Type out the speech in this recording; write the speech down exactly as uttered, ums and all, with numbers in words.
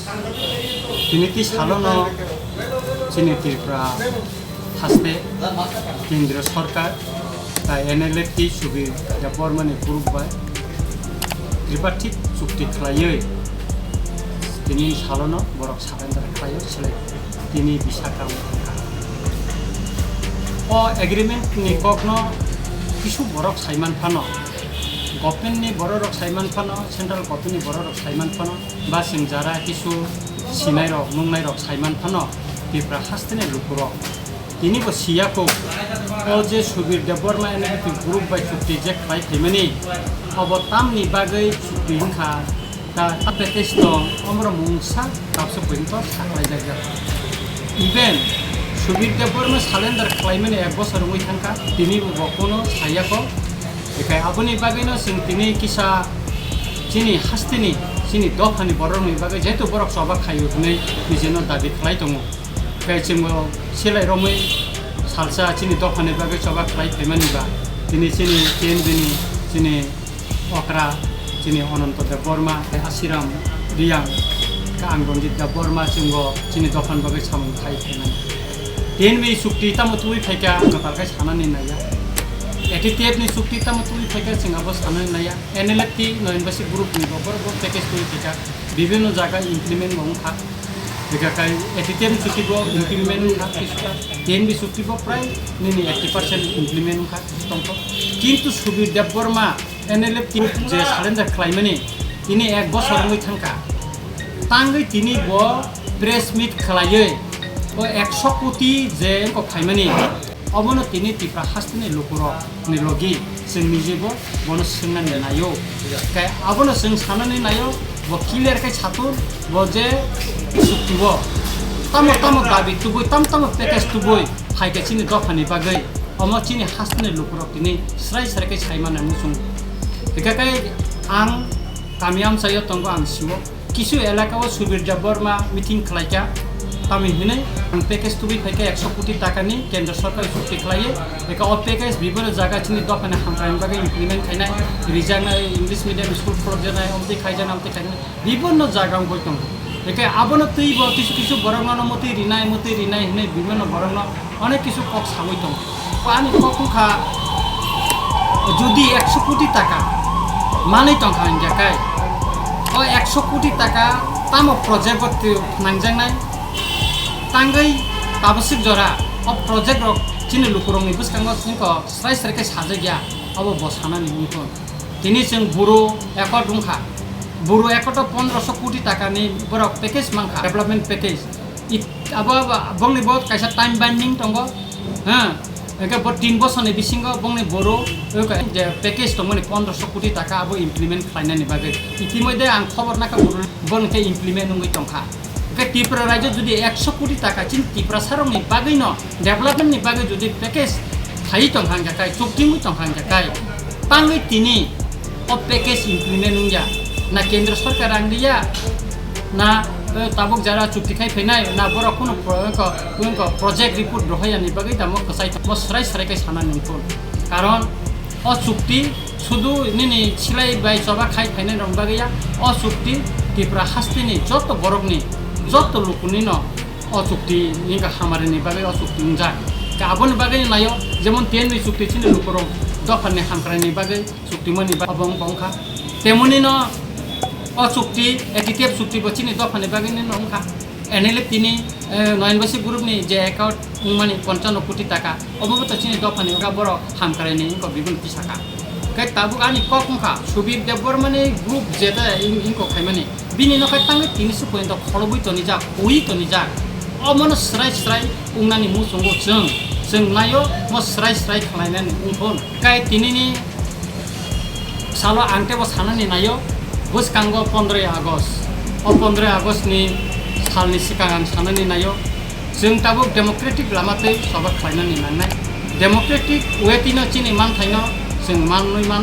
Tini twi salono chini Tripura haste kendriya sorkar, tai N L F T Subir Debbarmani group bai tripartite chukti khlaiwi tini salono borok surrender khlaio, selai tini Visakha wngkha. O agreement ni kokno kisu borok saiman phano, government ni borok rok saiman phano, central government ni borok rok saiman phano, ba chwng jara kisu sinai rok, nungnai rok saiman phano, Tripura haste ni lukurok tini bo siya kho. O je Subir Debbarma N L F T group bai chukti je khlai phaimani, obo tamni bagwi chukti wngkha, ta, ta package tong, omoro mungsa tabswk poito saklai jak jak. Even Subir Debbarma surrender khlaimani ek bosor wngwi thangkha, tini bo kono saya kho. Ekai aboni bagwino chwng tini kisa chini hasteni, chini dophani borokni bagwi, jehetu borok choba khaio hwnwi nijeno dabi khlai tongo. Khe chwngbo selai romwi salsa chini dophani bagwi choba khlai phaimani ba, tini chini T N B ni chini okra, chini Ananto Debbarma, Asiram Riyang, khe ang Ranjit Debbarma, chwngbo chini dophani bagwi samung khai phaimani. T N B chukti tamo tubui phaikha, ang kwtal khe sanani naiya. A T T F ni chukti tamo tubui phaikha, chwng abo sanani naiya. N L F T Noyan Baisi group ni bo borok bo package tubui phaikha, bibhinno jaga implement bo wngkha. Bikha kai A T T F chukti bo implement wngkha, kisuka T N B chukti bo prai nini eighty percent implement wngkha, tongkha. Kintu Subir Debbarma N L F T je surrender khlaimani tini ek bosor wngwi thangkha. Tangwi tini bo press meet khlaiwi o ekso koti je wngkok phaimani, obono tini Tripura hasteni lukurok ni logi chwng nijebo bono swngnani naio. Khe abono chwng sanani naio, bo clear khe satung, bo je chukti o tamo tamo dabi tubui, tamo tamo package tubui phaikha chini dophani bagwi, omo chini hasteni lukurok tini srai srai khe saimani muchung. Hikha khe ang kami amchaio tongo, ang sio. Kisu elaka o Subir Debbarma meeting khlaikha, tamni hwnwi ang package tubui phaikha ekso koti takani kendra sorkar chukti khlaiwi. Eka o package bibhinno jaga chini dophani hamkraini bagwi implement khainai, rijaknai, English medium school khulukjaknai, omtwi khaijaknai, omtwi khainai, bibhinno jaga wngwi tongo. Eka abono twibo kisu kisu borokno mwtwi rinai, mwtwi rinai hwnwi bibhinno borokno onek kisu kok sagwi tongo. O ani kok wngkha, jodi ekso koti taka manwi tongkha hingkha khe, o ekso koti taka tamo project o twi-, nangjaknai tangwi tabaswk jora o project rok chini lukurokni bwskango wngkha srai srai khe sajak ya, obo bo sanani wngkha. Tini chwng Boro Accord wngkha, Boro Accord o pondroso koti takani borok package mankha, development package. It-, abo, abo, bongni bo kaisa time binding tongo, ha, hingke bo tin bosorni bisingo bongni Boro, o ka-, je package tongmani pondroso koti taka abo implement khlainani bagwi. Itimodhe ang khobor nakha Boro, bo hingke implement wngwi tongkha. Hingke Tripura rajyo jodi ekso koti taka chini Tiprasarokni bagwino, development ni bagwi jodi package phaiwi tongkha hingkha kai, chukti wngwi tongkha hingkha kai, tangwi tini o package implement wngya, na kendra sorkar rang riya, na, eh, tabuk jara chukti khai phainai, na borok kunu pro-, ko, ko project report rohorya ni bagwi tamo kwchai tamo srai srai khai sana nungkun. Karon o chukti sudu nini silai bai choba khai phainai rok bagwi ya, o chukti Tripura hasteni joto borokni, joto lukunino o chukti wngkha hamari ni bagwi o chukti wngjak. Ka aboni bagwi nayo, jemon T N B chukti chini lukurok dophani hamkrai ni bagwi chukti mani ba obo wngkha. Temoni no o chukti, A T T F chukti bo chini dophani bagwi no wngkha. N L F T ni, eh, Noyan Baisi group ni je account wngmani ponchano koti taka, obo bo to chini dophani wngkha, borok hamkrai ni wngkha biboni tisaka. Khe tabuk ani kok wngkha, Subir Debbarma ni group jeta wng-, wngkha khaimani, bini no khai tangwi tini se poyonto kholobwi tonijak, ui tonijak. Omono srai srai wngnani muchungo chwng, chwng naio mo srai srai khlainani wngkha. Kai tinini salo ang tebo sanani naio, bwskango pondroi August. O pondroi August ni salni swkang ang sanani naio, chwng tabuk democratic lama tei choba khlainani nangnai. Democratic way tino chini manthaino chwng manwi man